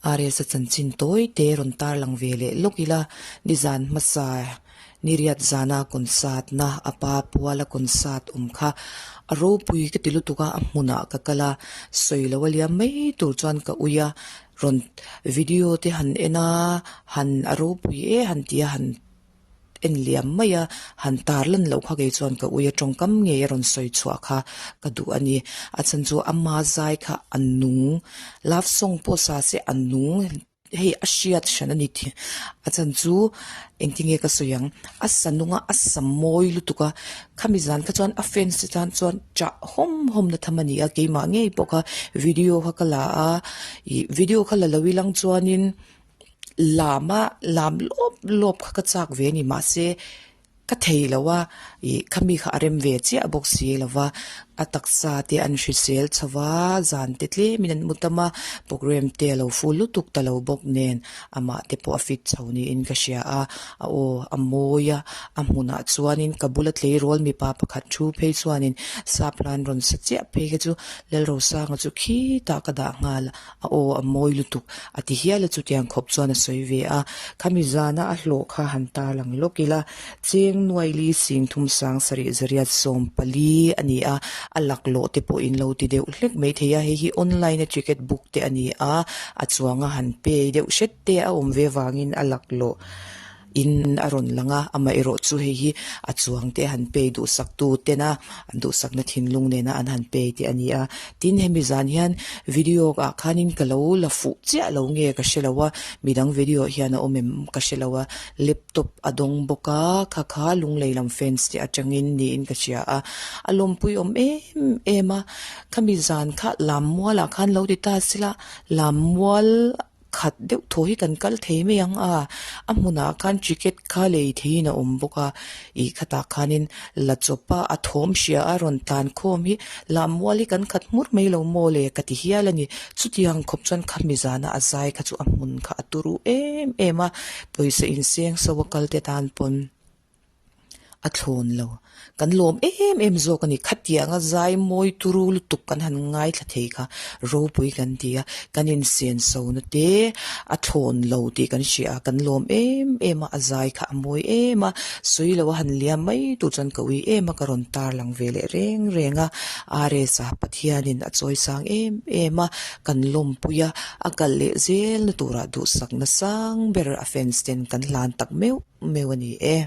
RS a chanchin tawi te rawn tarlang ve leh lawk ila nizan hmasa niriat zana concert na a pa puala concert awm kha a ropui ka ti lutuk a a hmunah ka kal a sawi lo a liam mai tur chuan ka ui a rawn video te han en a han a ropui e han ti a han en liam mai a, han tar lan loh kha kei chuan ka ui a tawngkam ngei a rawn sawi chhuah kha ka duh a ni. A chhan chu ama zai kha a nung, love song pawh sa se a nung hei a hriat hran a ni tih a chhan chu engtin nge ka sawi ang, a sa nung a, a sa mawi lutuk a, khami zan kha chuan a fans te tan chuan chah hawm hawm na tham a ni a, keimah ngei pawh kha video kha ka la a, ih video kha la lo ilang chuanin. Lam a lam lawp lawp kha ka chak ve a ni mahse ka thei lo a ih khami kha a rem ve chiah bawk si lo va a taksa te an hrisel chho va zan te tlem in an mu tam a programme te a lo full lutuk ta lo bawk nen amah te pawh a fit chho niin ka hria a a aw a mawi a a hmunah chuanin ka bula tleirawl mipa pakhat thu phei chuanin sap hlan rawn sa chiah phei kha chu Lalrosanga chu khitah ka dah nghal a. A aw a mawi lutuk a ti hial a chutiang khawp chuan a sawi ve a. Khami zana a hlawh kha han tarlang lawk ila, cheng nuaili sing thum sang sarih zariat 40 a ni a, a laklawh te pawh in lo ti deuh hlek mai thei a, hei hi online a ticket book te a ni a, a chuanga han pay deuh hret te a awm ve vangin a laklawh. In a rawn lang a, amaherawh chu hei hi a chuang te han pay duhsak tu tena an duhsakna thinlung nena an han pay te a ni a. Tin, hemi zan hian video ah khanin ka lo la fuh chiah lo nge ka hre lo a, midang video ah hian a awm em ka hre lo a, laptop a dawng bawk a, kha kha lunglei lam fans te atangin niin ka hria a, a lawmpui awm em em a, khami zan kha lammual ah khan lo ti ta sela, lammual. Khat deuh thaw hi kan kal thei mai ang a, a hmunah khan ticket kha lei theihin a awm bawk a, ih khatah khanin la chawp a, a thawm hria a rawn tlan khawm hi lammual hi kan khat hmur mai lo maw le ka ti hial a ni. Chutiang khawp chuan khami zana a zai kha chu a hmun kha a turu em em a, pawisa inseng so a kal te tan pawn. A thlawn lo. Kan lawm em em zawk a ni. Khatianga zai mawi turu lutuk kan han ngaithla thei kha ropui kan ti a, kan insen so na te a thlawn lo tih kan hria a, kan lawm em em a, a zai kha a mawi em a, sawi lo a han liam mai tur chuan ka ui em a, ka rawn tarlang ve leh reng reng a, RS a Pathianin a chawi sang em em a, kan lawmpui a, a kal leh zel na turah duhsakna sang ber a fans ten kan hlan tak meuh meuh a ni e.